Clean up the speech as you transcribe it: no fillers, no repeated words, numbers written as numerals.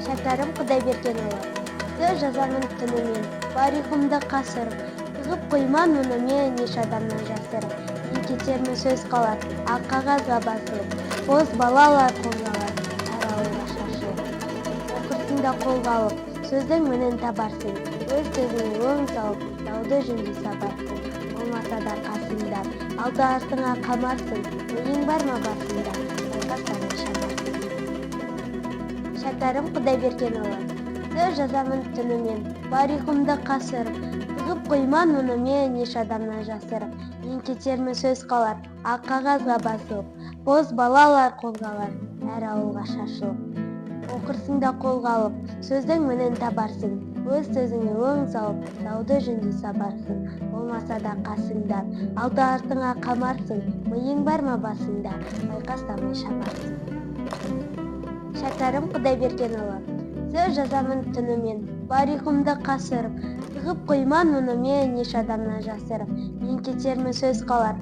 Шәкәрім Құдайбергенұлы. Сөз жазамын түнімен, бар ұйқымды қашырып, тығып қойман мұны мен еш адамнан жасырып. Мен кетермін, сөз қалар ақ қағазға басылып, боз балалар қозғалар әр ауылға шашылып. Оқырсың да қолға алып, сөздің мінін табарсың, өз сөзіңе өң салып, дауды жөнге сабарсың. Болмаса да қасыңда, алды артыңа қамарсың, миың бар ма басыңда, байқасаң шабарсың. Шәкәрім Құдайбергенұлы. Сөз жазамын түнімен, бар ұйқымды қашырып, тығып қойман мұны мен еш адамнан жасырып. Мен кетермін, сөз қалар ақ қағазға басылып, боз балалар қозғалар әр ауылға шашылып. Оқырсың да қолға алып, сөздің мінін табарсың, өз сөзіңе өң салып, дауды жөнге сабарсың. Болмаса да қасыңда, алды артыңа қамарсың, миың бар ма басыңда, байқасамай шабарсың. Шәкәрім Құдайбергенұлы. Сөз жазамын түнімен, бар ұйқымды қашырып, тығып қойман мұны мен еш адамнан жасырып. Мен кетермін, сөз қалар